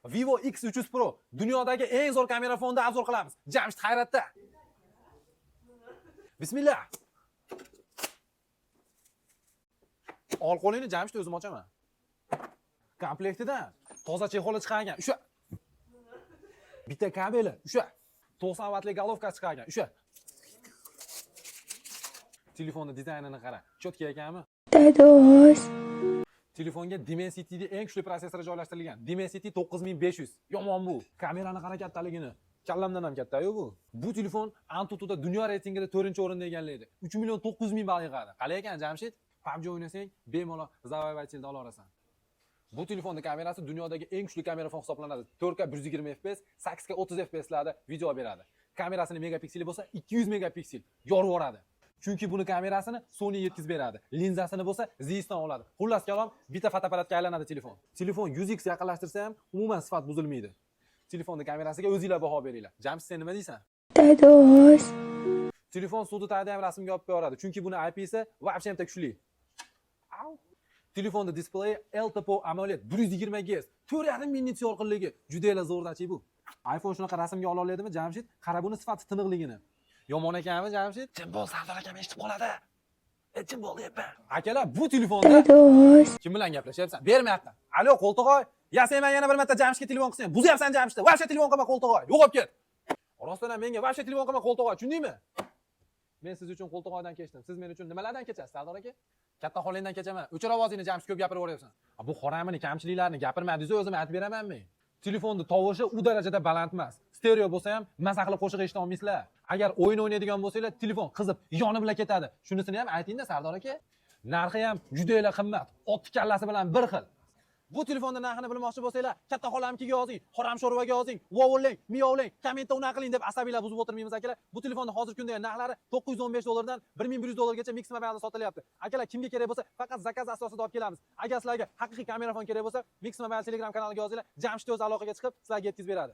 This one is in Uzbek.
Vivo X300 Pro dunyodagi eng zo'r kamera fonda обзор qilamiz. Jamshid hayratda. Bismillah. Ol qo'lingni, Jamshid, o'zim ochaman. Komplektidan toza чехол i chiqargan. O'sha. Bitta kabeli, o'sha. 90 vatli головка chiqargan, o'sha. Telefonni dizaynini qara. Чётко ekanmi? Dados. Telefonga Dimensity eng kuchli protsessori joylashtirilgan. Dimensity 9500. Yomon bu. Kamerani qara kattaligini. Kallamdan ham katta-yu bu. Bu telefon AnTuTuda dunyo reytingida 4-o'rinni egallaydi. 3 million 900 ming ball yig'adi. Qalay ekan, Jamshid? PUBG o'ynasang, bemalol Завоеватель ni ola olasan. Bu telefonning kamerasi dunyodagi eng kuchli kamerafon hisoblanadi. 4K 120 fps, 8K 30 fpslarda video beradi. Kamerasining megapikseli bo'lsa 200 megapiksel. Yorib yuboradi. Chunki buni kamerasini Sony yetkazib beradi. Linzasini bo'lsa Zeissdan oladi. Xullas kalom, bitta fotoapparatga aylanadi telefon. Telefon 100x yaqinlashtirsa ham umuman sifat buzilmaydi. Telefonni kamerasiga o'zinglar baho beringlar. Jamshid, sen nima deysan? Dados. Telefon suvni tagida ham rasmga olib qo'ya oladi. Chunki buni IPsi вообще ham kuchli. Au. Telefonda displeyi LTPO AMOLED 120 Hz, 4,5 ming nit yorqinligi. Juda zo'rdachi bu. iPhone shunaqa rasmga ola oladimi, Jamshid? Qara buni sifati tiniqligini. Yomon ekanmi, Jamshid? Jim bo'l, Sardor akam eshitib qoladi. E, jim bo'l deyapman. Akalar, bu telefonda Dados. Kim bilan gaplashyapsan? Bermayapman. Alo, qo'ltig'oy. Ya sen men yana bir marta Jamshidga telefon qilsang, buzyapsan Jamshidni. Вообще telefon qilma, qo'ltig'oy. Yo'qolib ket. Rostdan ham menga вообще telefon qilma, qo'ltig'oy, tushundingmi? Men siz uchun qo'ltig'oydan kechdim. Siz men uchun nimalardan kechasiz, Sardor aka? Katta xolangdan kechaman. O'chir ovozingni, Jamshid, ko'p gapirib yuboryapsan. Bu xoramini kamchiliklarini gapirmadingiz, o'zim aytib beraman men. Telefonni tovushi u darajada baland emas. Stereo bo'lsa ham maza qilib qo'shiq eshita olmaysizlar. Agar o'yin o'ynaydigan bo'lsanglar, telefon qizib yonib ketadi. Shunisini ham aytingda, Sardor aka. Narxi ham juda qimmat. Ot kallasi bilan bir xil. Bu telefonni narxini bilmoqchi bo'lsanglar, katta xolamkiga yozing, xoram sho'rvaga yozing, vovullang, miyovlang, kommentda unaqa qiling deb asabiylar buzib o'tirmaymiz, akalar. Bu telefonni hozirgi kunda narxlari 915 dollardan 1100 dollargacha Mix Mobile'da sotilyapti. Akalar, kimga kerak bo'lsa, faqat заказ asosida olib kelamiz. Agar sizlarga haqiqiy kamerafon kerak bo'lsa, Mix Mobile Telegram kanaliga yozinglar, Jamshid o'zi aloqaga chiqib, sizlarga yetkazib beradi.